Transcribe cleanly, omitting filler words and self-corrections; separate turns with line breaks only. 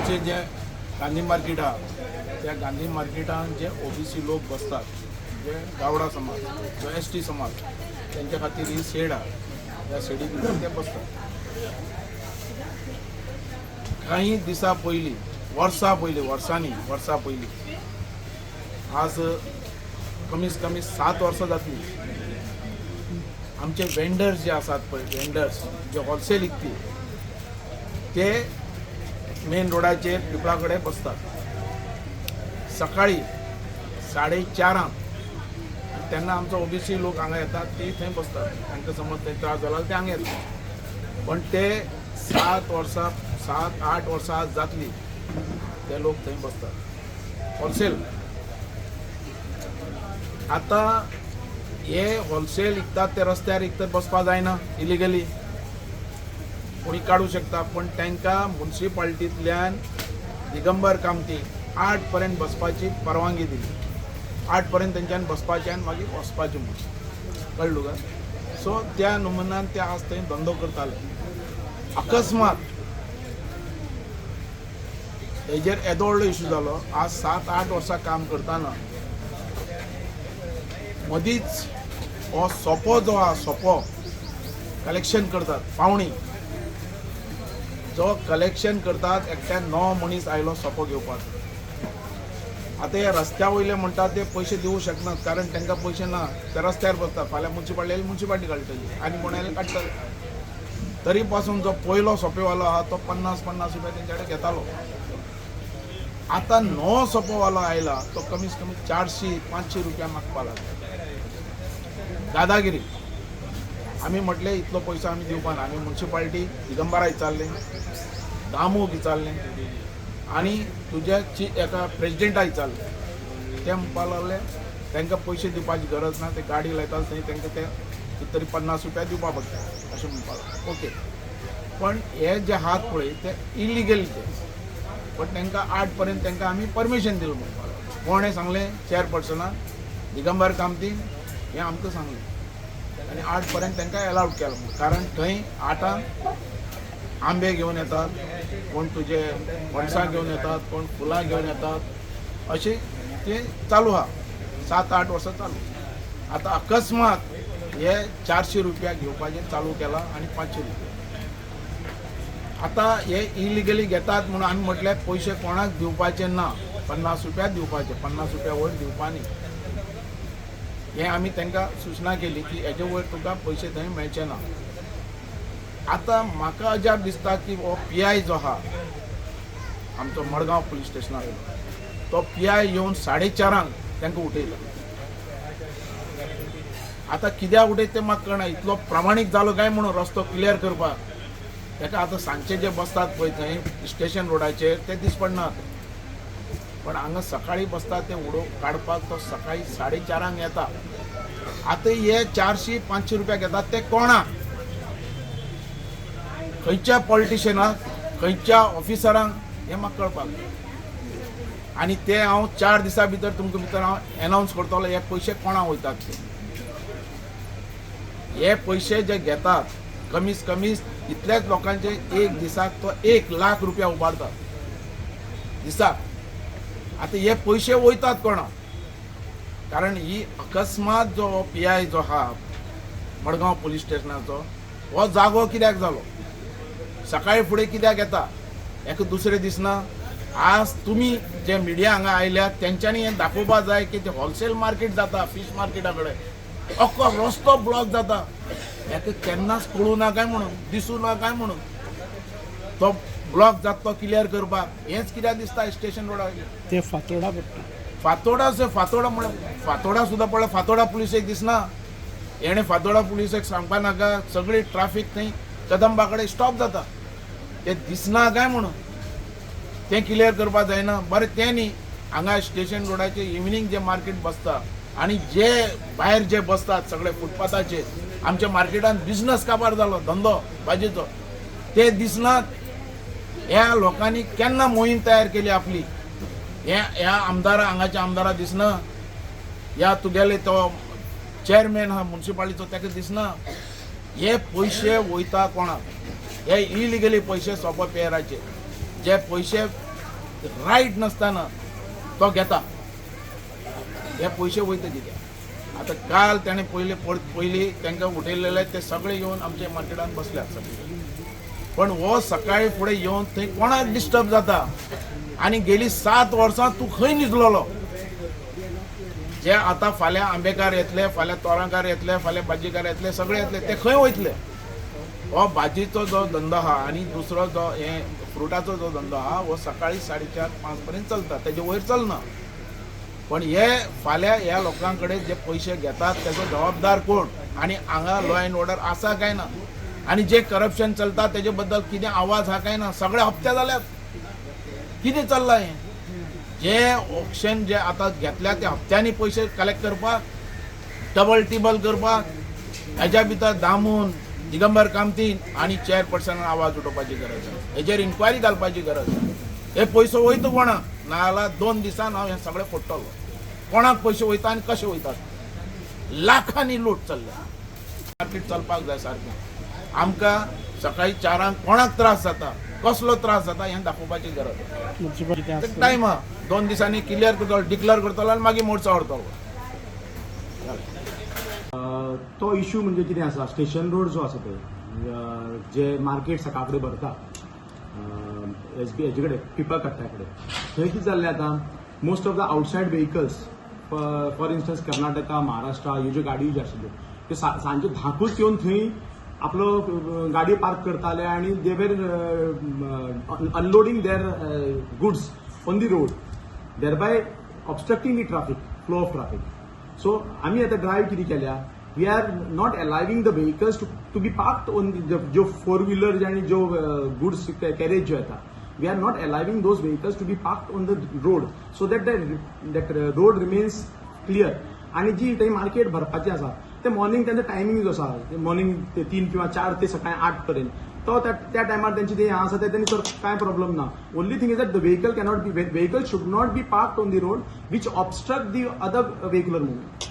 आमचे जे गांधी मार्केट आहा, त्या गांधी मार्केटान जे ओबीसी लोक बसतात, जे गावडा समाज, जो एसटी समाज, तेंच्या खातीर ही शेड आहा. ह्या शेडी भितर ते बसतात. काही दिसां पयलीं, वर्सां पयलीं, वर्सांनी वर्सां पयलीं, आज कमीत कमी 7 वर्सां जातली, आमचे वेंडर्स जे आसात पळय, वेंडर्स जे होलसेल विकपी, ते मेन रोडाचेर पिपळा कडेन बसतात सकाळी 4:30. तेन्ना आमचो ओबीसी लोक हांगा येतात, ते थंय बसतात. तांकां समज थंय त्रास जाला, ते हांगा येतात. पण ते 7 वर्सां, 7-8 वर्सां आज जातली, ते लोक थंय बसतात होलसेल. आतां हे होलसेल विकतात, ते रस्त्यार विकतात, बसपा जायना इलिगली, कोणी काडूं शकता. पण तांकां मुन्सिपाल्टींतल्यान दिगंबर कामती 8 पर्यंत बसपाची परवानगी दिली. 8 पर्यंत तेंच्यान बसपाचें आनी मागीर वचपाचें म्हूण, कळ्ळें तुका? सो त्या नमुन्यान ते आज थंय धंदो करताले. अकस्मात हेजेर येदो व्हडलो इशू जालो. आज 7-8 वर्सां काम करतना मदींच हो सोपो जो आहा, सोपो कलेक्शन करतात, पावणी जो कलेक्शन करतात, एकट्यान णव मनीस आयलो सोपो घेवपाक. आतां हे रस्त्या वयले म्हणटात ते पयशे दिवूं शकनात, कारण तांकां पयशे ना. ते रस्त्यार बसतात. फाल्यां मुन्सिपाल्टी मुन्सिपाल्टी काडटली आनी कोण आयल्यार काडटले. तरी पासून जो पयलो सोपेवालो आहा, तो 50-50 रुपया तेंच्या कडेन घेतालो. आतां नवो सोपोवालो आयला, तो कमीत कमी 400-500 रुपया मागपा लागलो. दादागिरी. आमी म्हटलें, इतलो पयसो आमी दिवपा ना. आमी मुन्सिपाल्टी दिगंबरा विचारलें, दामूक विचारलें आनी तुज्या एका प्रेजिडेंटा विचारलें. ते म्हणपाक लागले, तांकां पयशे दिवपाची गरज ना, ते गाडी लायता थंय, तांकां ते कितें तरी 50 रुपया दिवपा पडटा, अशें म्हणपाक लागले. ओके, पण हे जे आहात पळय, ते इलिगल ते. पण तांकां 8 पर्यंत तांकां आमी परमिशन दिलां म्हणपाक लागले. कोणें सांगलें? चेअरपर्सनान दिगंबर कामतीन हें आमकां सांगलें आनी 8 पर्यंत तांकां एलावड केलां म्हूण. कारण थंय 8क आंबे घेवन येतात, कोण तुजे पणसां घेवन येतात, कोण फुलां घेवन येतात, अशें ते चालू आहा, 7-8 वर्सां चालू. आतां अकस्मात हे 400 रुपया घेवपाचें चालू केलां आनी 500 रुपया. आतां हे इलिगली घेतात म्हणून आमी म्हटलें, पयशे कोणाक दिवपाचे ना, 50 रुपया दिवपाचे, 50 रुपया वयर दिवपा न्ही. हें आमी तांकां सुचना केली की हेजे वयर तुका पयशे थंय मेळचे ना. आतां म्हाका अजाप दिसता की हो पीआय जो आहा आमचो मडगांव पुलीस स्टेशनार वयलो, तो पीआय येवन 4:30 तांकां उठयलो. आतां कित्याक उठयता तें म्हाका कळना. इतलो प्रामाणीक जालो काय म्हणून रस्तो क्लियर करपाक ताका. आतां सांजचे जे बसतात पळय थंय स्टेशन रोडाचेर, ते दीस पडनात, पण हांगा सकाळी बसतात ते उडोव काडपाक तो सकाळी 4:30 येता. आतां हे 400-500 रुपया घेतात ते कोणाक, खंयच्या पॉलिटिशियनाक, खंयच्या ऑफिसरांक, हें म्हाका कळपाक जाय. आनी ते हांव 4 दिसां भितर तुमकां भितर हांव एनावन्स करतलो, हे पयशे कोणाक वयतात ते. हे पयशे जे घेतात, कमीत कमी इतल्याच लोकांचे एक दिसाक तो 1 लाख रुपया उबारतात दिसाक. आतां हे पयशे वयतात कोणाक? कारण ही अकस्मात जो पीआय जो आहा मडगांव पुलीस स्टेशनाचो, हो जागो कित्याक जालो? सकाळी फुडें कित्याक येता? एका दुसरे दिसना. आज तुमी जे मिडिया हांगा आयल्यात, तेंच्यांनी हें दाखोवपा जाय की ते होलसेल मार्केट जाता, फीश मार्केटा कडेन अख्खो रस्तो ब्लॉक जाता. हेका केन्नाच कळूं ना काय म्हणून, दिसूं ना काय म्हणून, तो ब्लॉक जाता तो क्लियर करपाक हेंच कित्याक दिसता स्टेशन रोडार?
ते फातोडा पडटा.
फातोडा, फातोडा म्हळ्यार फातोडा सुद्दां पळय, फातोडा पुलिसेक दिसना. हेणे फातोडा पुलिसेक सांगपा नाका, सगळी ट्राफीक थंय कदंबा कडेन स्टॉप जाता. ते दिसना काय म्हणून तें क्लियर करपाक जायना? बरें, तें न्ही, हांगा स्टेशन रोडाचेर इवनींग जे मार्केट बसता आनी जे भायर जे बसतात सगळे फुटपाथाचेर, आमच्या मार्केटान बिजनस काबार जालो, धंदो भाजयेचो, ते दिसनात. ह्या लोकांनी केन्ना मोहीम तयार केली आपली? हे ह्या आमदारा, हांगाच्या आमदारा दिसना, ह्या तुगेले तो चेअरमॅन आहा मुन्सिपालिटीचो, ताका दिसना. हे पयशे वयता कोणाक? हे इलिगली पयशे सोपो पेराचे जे पयशे रायट नासतना तो घेता. हे पयशे वयता कित्याक? आतां काल ताणें पयले पयलीं तांकां उठयलेले ते सगळे येवन आमच्या मार्केटान बसल्यात सगळे. पण हो सकाळी फुडें येवन थंय कोणाक डिस्टर्ब जाता? आनी गेली 7 वर्सां तूं खंय न्हिदलेलो? जे आतां फाल्यां आंबेकार येतले, फाल्यां तोरांकार येतले, फाल्यां भाजीकार येतले, सगळे येतले, ते खंय वयतले? हो भाजीचो जो धंदो आहा आनी दुसरो जो हे फ्रुटाचो जो धंदो आहा, हो सकाळी 4:30-5 पर्यंत चलता, तेजे वयर चलना. पण हे फाल्यां ह्या लोकां कडेन जे पयशे घेतात तेजो जबाबदार कोण? आनी हांगा लॉ एंड ऑर्डर आसा काय ना? आनी जे करप्शन चलता तेजे बद्दल कितें आवाज आहा काय ना? सगळे हप्ते जाल्यात. कितें चल्लां हें? जे ऑक्शन जे आतां घेतल्या ते हप्त्यांनी पयशे कलेक्ट करपाक, डबल टिबल करपाक. हेज्या भितर दामून, दिगंबर कामतीन आनी चेअरपर्सनान आवाज उठोवपाची गरज आसा. हेजेर इन्क्वायरी घालपाची गरज आसा. हे पयसो वयता कोणाक? नाजाल्यार 2 दिसान हांव हें सगळें फोडटलो, कोणाक पयशे वयता आनी कशे वयतात. लाखांनी लूट चल्ल्या. मार्केट चलपाक जाय सारकें. आमकां सकाळी 4 क कोणाक त्रास जाता, कसलो त्रास जाता, हें दाखोवपाची गरज आसा. टायम आहा, 2 दिसांनी क्लियर करतलो, डिक्लेअर करतलो आनी मागीर मोर्चा व्हरतलो.
तो इशू म्हणजे कितें आसा, स्टेशन रोड जो आसा पळय, जे मार्केट सकाळ फुडें भरता, एस बी हेजे कडेन, पिपळ कट्ट्या कडेन, थंय कितें जाल्लें आतां, most of the outside vehicles, for instance Karnataka, Maharashtra, ह्यो ज्यो गाडयो ज्यो आशिल्ल्यो त्यो सांजे 10 कूच येवन थंय आपलो गाडी पार्क करताले आनी they were unloading their goods on the road, thereby obstructing the traffic flow of traffic. So आमी आतां ड्रायव्ह कितें केल्या, we are not allowing the vehicles to be parked on ज्यो फोर व्हिलर आनी ज्यो गुड्स कॅरेज ज्यो येता, we are not allowing those vehicles to be parked on the road so that that road remains clear. आनी जी थंय market भरपाची आसा, ते मॉर्निंग तेंचो टायमींग जो आसा, मॉर्निंग ते 3 किंवा 4 ते सकाळी 8 पर्यंत, तो त्या त्या टायमार तेंचे ते आसा ते तेणी कांय प्रॉब्लम ना. Only thing is that the vehicle cannot be vehicle should not be parked on the road which obstruct the other vehicular movement.